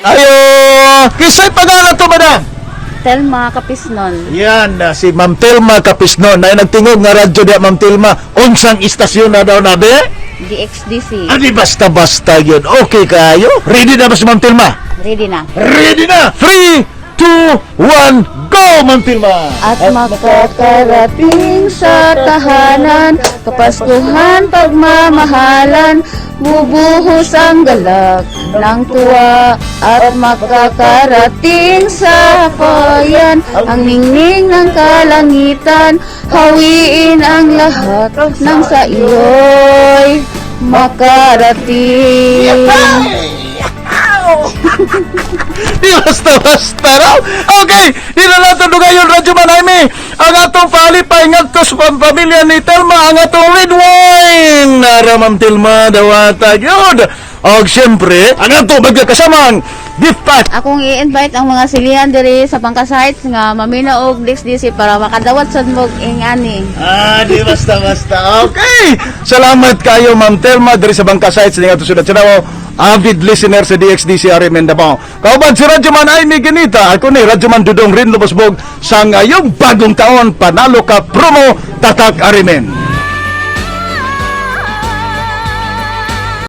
Ayo, kinsay pangalan to, madam? Telma Kapisnon. Yan, si Ma'am Telma Kapisnon. Na nagtingog nga radyo diya, Ma'am Telma. Unsang istasyon na daw na, be? DXDC. Ani basta-basta yun. Okay kayo? Ready na ba si Ma'am Telma? Ready na. Ready na! 3, 2, 1, go, Ma'am Telma! At makakarating sa tahanan, kapaskuhan, pagmamahalan, bubuhos ang galak ng tuwa. At makakarating sa bayan, ang ningning ng kalangitan, hawiin ang lahat ng sa iyo'y makarating. Di basta-basta raw. Okay, di na natin dugayon, Radyo Man Jaime. Ang atong palipay ngadto sa pamilya ni Telma, ang atong red wine. Nara, Ma'am Telma, dawata yun. Og siyempre, ang atong magkakasamang gift pack. Akong i-invite ang mga silihan diri sa Bangka Sites nga mamina og DXDC para makadawat sad mo ingani. Ah, di basta-basta. Okay. Salamat kayo, Ma'am Telma, diri sa Bangka Sites nga ato siyudad sa Davao. Avid listener sa DXDC RM Davao. Kauban si Radyoman Aimee Ginita. Ako ni Radyoman Dudong Rin Lubosbog sa ngayong bagong taon. Panalo ka promo Tatak Arimen.